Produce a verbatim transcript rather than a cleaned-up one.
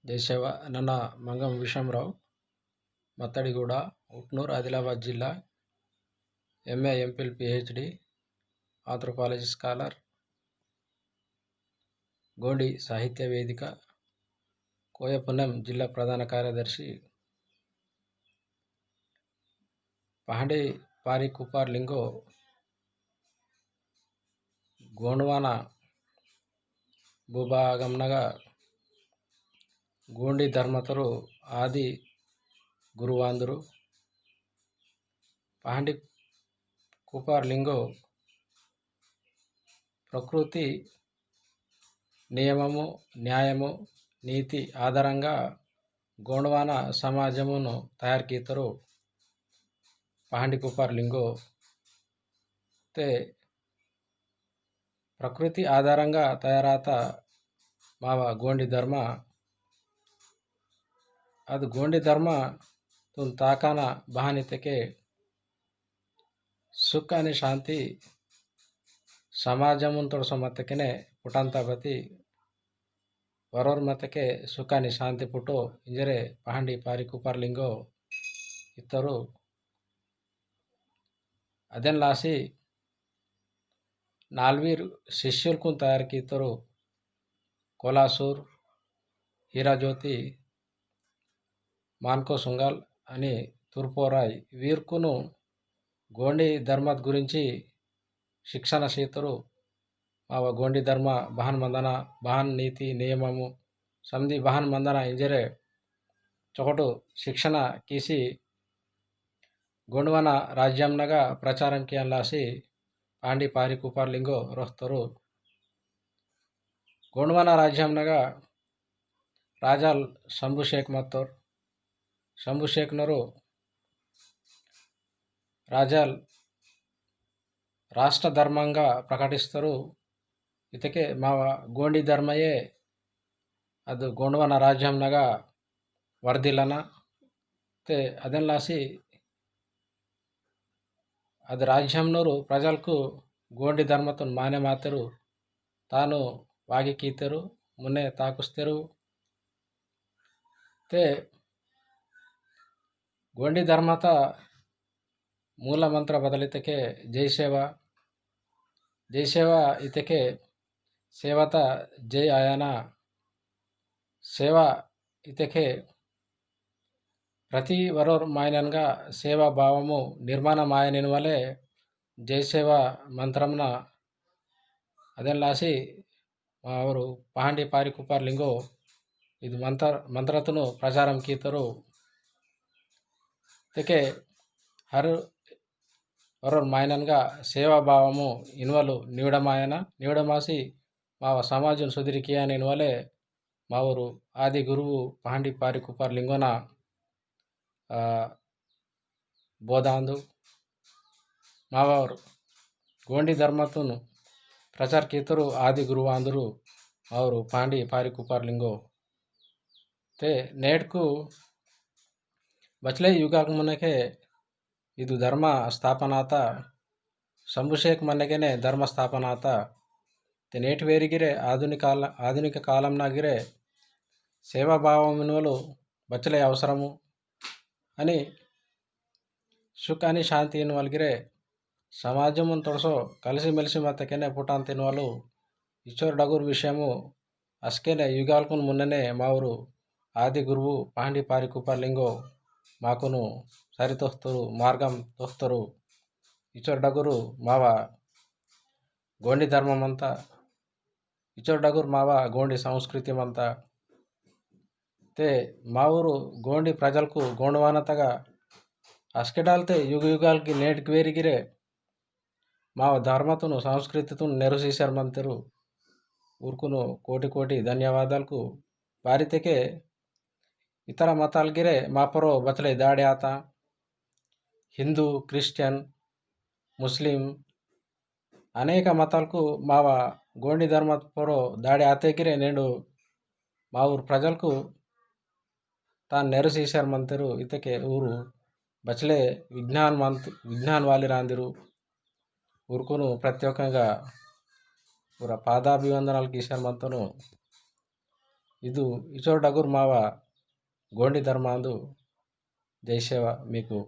जय सेवा, नन्ना मंगम विषमराव, मत्तड़ीगूड़ा, उटनूर, आदिलाबाद जिल्ला, MA, MPhil, PhD, anthropology scholar, Gondi साहित्य वेदिका, कोयपुनेम जिल्ला प्रधान कार्यदर्शी, पहांडी पारी कुपार लिंगो गोंडवाना भूभागमनगा गोंडी धर्मतोरु आदि गुरुवांदुरु। पहांडी कुपार लिंगो प्रकृति नियममु, न्यायमु, नीति आधारंगा गोंडवाना समाजमुनु तयार कीतोरु। पहांडी कुपार लिंगो ते प्रकृति आधारंगा तयाराता मावा गोंडी धर्म। अद गोंडी धर्म तुन ताकाना बहानी तेके सुख अनि शांति समाजमुन तोड़सो मत्तेकेने पुटांता बती वरोर मत्तेके सुख अनि शांति पुटो इंजरे पहांडी पारी कुपार लिंगो इत्तोरु। अदेन लासी नालवीर शिष्युलकुन तयार कीतोरु। कोलासूर, हीरा ज्योति, मानको सुंगल अनि तुर्पोराय वीरकुनु गोंडी धर्मत गुरिंची शिक्षण सीतोरु। मावा गोंडी धर्म बहन मंदना, बहन नीति नियममु समदी बहन मंदना इंजरे चोकटु शिक्षण कीसी गोंडवाना राज्यमनगा प्रचारम कियान लासी पहांडी पारी कुपार लिंगो रोहतोरु। गोंडवाना राज्यमनगा राजाल शंभु शेख मत्तोर। शंभु शेखनोरु राजाल राष्ट्र धर्मंगा प्रकटिस्तोरु। इतके मावा गोंडी धर्मये अद गोंडवाना राज्यमनगा वर्दिलना। ते अदेन लासी अद राज्यमनोरु प्रजलकु गोंडी धर्मतुन माने मातेरु तानु वागी कीतेरु, मुने ताकुस्तेरु। ते गोंडी धर्मता मूल मंत्र बदलितके जय सेवा, जय सेवा इतके सेवता जय आयाना, सेवा इतके प्रति वरोर मायननगा सेवा भावमु निर्माण मायनिन वले जय सेवा मंत्रमना। अदेन लासी मावोरु पहांडी पारी कुपार लिंगो इद मंत्र, मंत्रतुनु प्रचारम कीतोरु। तेके हर वरोर मायननगा सेवा भावमु इनवलु निवडमायना, निवडमासी मावा समाजुन सुधरी कियान इनवले मावोरु आदि गुरुवु पहांडी पारी कुपार लिंगोना, आ, बोधांदु। मावोरु गोंडी धर्मतुनु प्रचार कीतोरु आदि गुरुवांदुरु मावोरु पहांडी पारी कुपार लिंगो। ते नेटकु बचले युगाक मुनके इदु धर्म स्थापनाता, शंभुशेख मन्नेगेने धर्म स्थापनाता। ते नेट वेरिगिरे आधुनिक काल-, आधुनिक कालमनागिरे सेवा भावम इनवलु बचले अवसरमु। अनि सुख अनि शांति इनवलगिरे समाजमुन तोड़सो कलसी मेलसी मत्तेकेने पुटान तिनवलु इचोर डगुर विषयमु अस्केने युगालकुन मुन्नेने मावोरु आदि गुरुवु पहांडी पारी कुपार लिंगो माकुनु सरी तोस्तोरु, मार्गम तोस्तोरु। इचोर डगुरु मावा गोंडी धर्म मंता, इचोर डगुर मावा गोंडी संस्कृति मंता। ते मावोरु गोंडी प्रजलकु गोंडवानतगा अस्केडालते युग युगालकी नेटकी वेरिगिरे माव धर्मतुनु संस्कृतितुनु नेरुसीसर मंतेरु। उरकुनु कोटि कोटि धन्यवादालकु। बारितेके इतर मतालगिरे मापरो बचले दाड़े आता। हिंदू, क्रिश्चियन, मुस्लिम अनेक मतालकु मावा गोंडी धर्मत पोरो दाड़े आतेगिरे नेंडु मावोर प्रजलकु तान नेरुसीसर मंतेरु। इतके ऊरु बचले विज्ञान मंत-, विज्ञान वाली रांदिरु। उरकुनु प्रत्येकंगा पूरा पादाभिवंदनालु कीसर मंतनु। इदु इचोर डगुर मावा गोंडी धर्मांदु। जय सेवा मीकु।